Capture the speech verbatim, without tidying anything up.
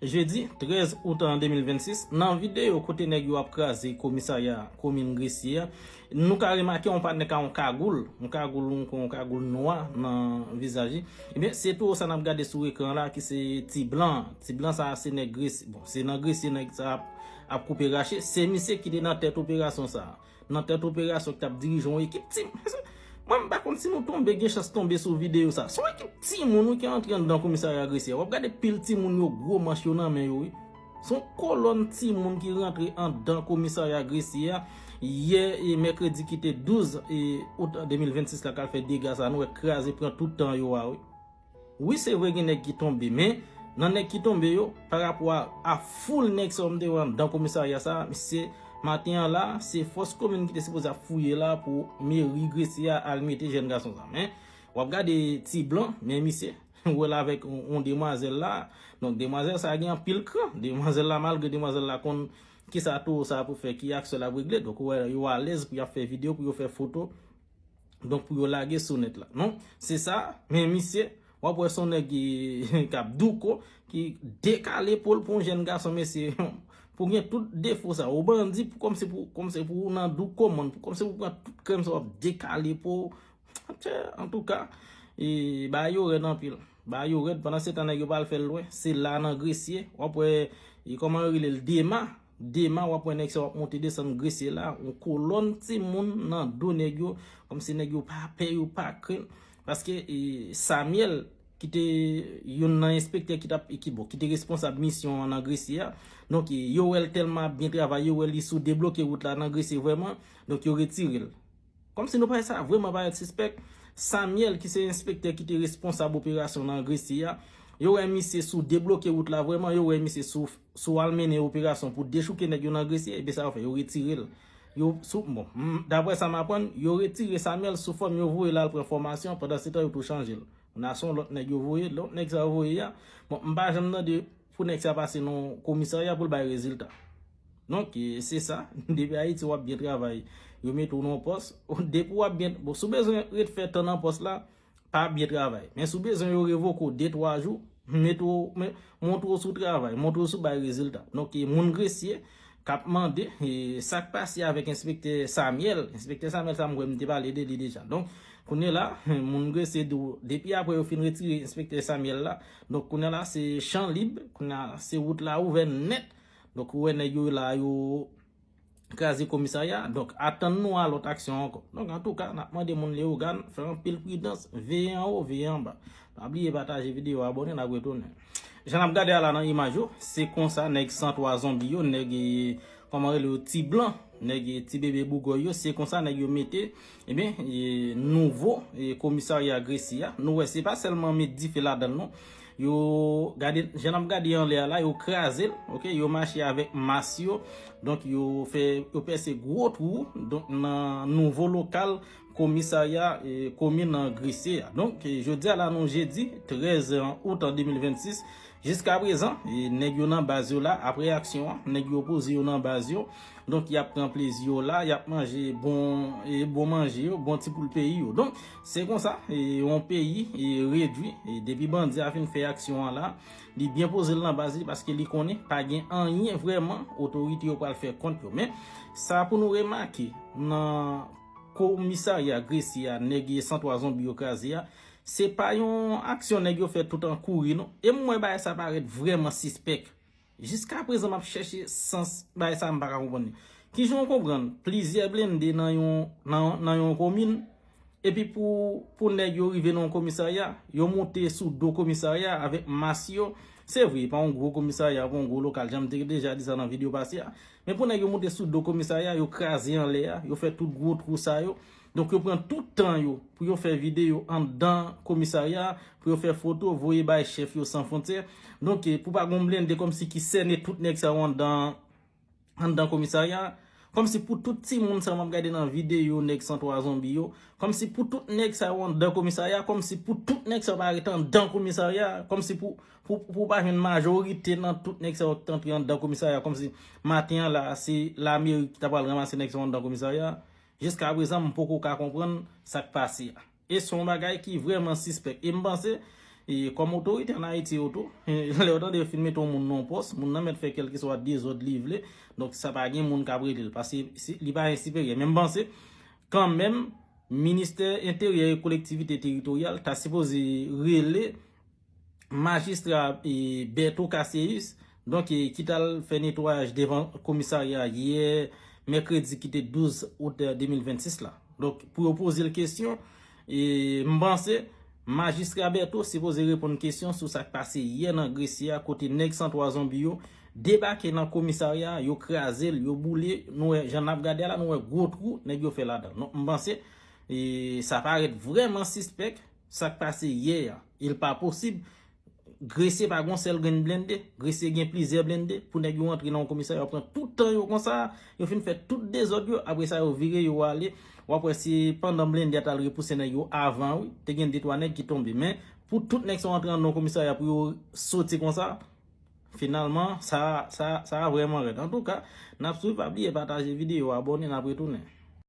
Jedi trèz out an de mil vennsis, nan videyo kote nèg yo ap kraze komisarya komin Gresye a, nou ka remake yon patnè k a yon kagoul, yon kagoul, yon, yon kagoul nwa nan vizaj li. Ebyen, se tou sa n ap gade sou ekran la, ki se ti blan. Ti blan sa a, se nèg Gresye. Bon, se nan Gresye nèg sa ap, ap koupe rache. Se misye ki te nan tèt operasyon sa a. Nan tèt operasyon ki t ap dirije yon ekip ti... Mwen, m pa konn si nou tonbe, gen chans tonbe sou videyo sa. Se yon ekip timoun, wi, ki antre anndan komisarya Gresye a. W ap gade pil timoun yo, gwo manch yo nan men yo, wi. Se yon kolòn timoun ki rantre anndan komisarya Gresye a yè, e, mèkredi ki te douz, e, out de mil vennsis la, k al fè dega sa, nou wè, kraze, pran tout tan yo a, wi. Wi, se vre, gen nèg ki tonbe, men nan nèg ki tonbe yo, pa rapò a, a foul nèg sa yo m te wè anndan komisarya sa, misye, maten an la, se fòs komin ki te sipoze ap fouye la pou meri Gresye a al mete jèn gason sa. Men, w ap gade ti blan, men misye, ou wè l avèk yon, yon demwazèl la. Donk, demwazèl sa gen anpil kran. Demwazèl la, malgre demwazèl la konn kisa towo sa pou fè, ki aksyon l ap regle. Donk, ou wè, yo alèz pou y ap fè videyo, pou yo fè foto. Donk, pou yo lage sou nèt la. Non, se sa, men misye, w ap wè se yon nèg ki, k ap douko, ki dekale epòl pou yon jèn gason, mesye, pou gen tout defo sa. Ou bandi, pou, kòmsi pou, kòmsi pou ou nan douko, man, pou, kòmsi pou pran tout krèm sa, w ap dekale epòl. Antouka, e, bagay yo rèd anpil. Bagay yo rèd, pandan se tan nèg yo pa al fè l lwen. Se la nan Gresye, w ap wè, e, kòman yo rele l, Dema. Dema, w ap wè nèg sa yo ap monte desann Gresye la, yon kolòn timoun nan do nèg yo, kòmsi nèg yo pa pè, yo pa krenn. Paske, e, Samuel, ki te youn nan enspektè ki t ap, ki, bon, ki te responsab misyon an nan Gresye a. Donk, e, yo wè l tèlman ap byen travay, yo wè li sou debloke wout la nan Gresye vrèman. Donk, yo retire l. Kòmsi nou pa wè sa vrèman parèt sispèk. Samuel, ki se enspektè ki te responsab operasyon nan Gresye a, yo wè misye sou debloke wout la vrèman, yo wè misye sou, sou al mennen operasyon pou dechouke nèg yo nan Gresye, ebyen sa yo fè, yo retire l. Yo sou, bon, m, daprè sa m aprann, yo retire Samuel sou fòm yo voye l al pran fòmasyon, pandan se tan yo tou chanje l. Nan se yon lòt nèg yo voye, lòt nèg sa yo voye a, bon, m pa janm tande pou nèg sa pase nan komisarya pou l bay rezilta. Donk, e, se sa, depi Ayiti w ap byen travay, yo mete w nan yon pòs, depi w ap byen, bon, si w bezwen ret fè tan nan pòs la, pa byen travay. Men si w bezwen yo revoke w de twa jou, mete w, men, montre w si w travay, montre w si w bay rezilta. Donk, e, moun Gresye k ap mande, e, sa k pase avèk enspektè Samuel. Enspektè Samuel sa m kwè m te pale de li deja. Donk, kounye la, moun Gresye di w, depi apre yo fin retire enspektè Samuel la, donk, kounye la, se chan lib, kounye la, se wout la ouvè nèt. Donk, ou wè nèg yo la, yo kraze komisarya. Donk, atann nou a lòt aksyon ankò. Donk, antouka, n ap mande moun Leyogàn, fè anpil pridans, veye anwo, veye anba. Pa bliye pataje videyo, abòne, n ap retounen. Jan n ap gade a la nan imaj yo, se konsa nèg san twa zonbi yo, nèg, e, kòman rele yo, ti blan, nèg, e, ti bebe bougòy yo, se konsa nèg yo mete, ebyen, e, nouvo, e, komisarya Gresye a. Nou wè, se pa sèlman met dife ladan l non. Yo gade, jan n ap gade anlè a la, yo kraze l, oke, yo mache avèk mas yo. Donk, yo fè, yo pèse gwo twou, donk, nan nouvo lokal komisarya, e, komin nan Gresye a. Donk, e, jodi a la, nou jedi trèz out an de mil vennsis. Jiska prezan, e, nèg yo nan baz yo la, apre aksyon an, nèg yo poze yo nan baz yo. Donk, y ap pran plezi yo la, y ap manje bon, e, bon manje yo, bon ti poul peyi yo. Donk, se konsa, e, yon peyi, e, redwi, e, depi bandi a fin fè aksyon an la, li byen poze l nan baz li, paske li konnen pa gen anyen vrèman otorite yo pral fè kont yo. Men, sa pou nou remake nan komisarya Gresye a, nèg san twa zonbi yo kraze a, se pa yon aksyon nèg yo fè tout an kouri, non. E m wè bagay sa parèt vrèman sispèk. Jiska prezan, m ap chèche sans bagay sa, m pa ka konprann li. Kijan w konprann plizyè blende nan yon, nan, nan yon komin, epi pou, pou nèg yo rive nan yon komisarya, yo moute sou do komisarya avèk mas yo. Se vre, pa yon gwo komisarya, pa yon gwo lokal, jan m te deja di sa nan videyo pase a. Men pou nèg yo moute sou do komisarya, yo kraze anlè a, yo fè tout gwo twou sa yo. Donk, yo pran tout tan yo pou yo fè videyo anndan komisarya, pou yo fè foto, voye bay chèf yo san fwontyè. Donk, e, pou pa gon blende kòmsi ki sène tout nèg sa yo anndan, anndan komisarya. Kòmsi pou tout timoun sa yo m ap gade nan videyo nèg san twa zonbi yo. Kòmsi pou tout nèg sa yo anndan komisarya. Kòmsi pou tout nèg sa yo pa ret anndan komisarya. Kòmsi pou, pou, pou pa jwenn majorite nan tout nèg sa yo ki t antre anndan komisarya. Kòmsi maten an la, se lameri ki ta pral ranmase nèg sa yo anndan komisarya. Jiska prezan, m poko ka konprann sa k pase a. E se yon bagay ki vrèman sispèk. E m panse, E kòm otorite ann Ayiti yo tou, lè yo tande yo fin mete yon moun nan yon pòs, moun nan mèt fè kèlkeswa dezòd li vle. Donk, sa pa gen moun k ap rele l, paske si, li pa ensiperye. Men m panse, kanmenm, Ministè Enteryè e Kolektivite Teritoryal ta sipoze rele majistra, e, Bertho Casséus, donk, e, ki t al fè netwayaj devan komisarya yè, mèkredi ki te douz out de mil vennsis la. Donk, pou yo poze l kesyon, e, m panse, majistra Bertho sipoze reponn kesyon sou sa k pase yè nan Gresye a, kote nèg san twa zonbi yo debake nan komisarya, yo kraze l, yo boule, nou wè, jan n ap gade a la, nou wè gwo twou nèg yo fè ladan l. Donk, m panse, e, sa parèt vrèman sispèk, sa k pase yè a. Il pa posib. Gresye pa gon sèl grenn blende. Gresye gen plizyè blende. Pou nèg yo antre nan yon komisarya, yo pran tout tan yo konsa. Yo fin fè tout dezòd yo. Apre sa, yo vire, yo ale. W ap wè se pandan blende a t al repouse nèg yo avan, wi. Te gen de twa nèg ki tonbe. Men, pou tout nèg sa yo antre nan yon komisarya pou yo soti konsa, finalman, sa, sa, sa vrèman rèd. Antouka, n ap swiv, pa bliye pataje videyo, abòne, n ap retounen.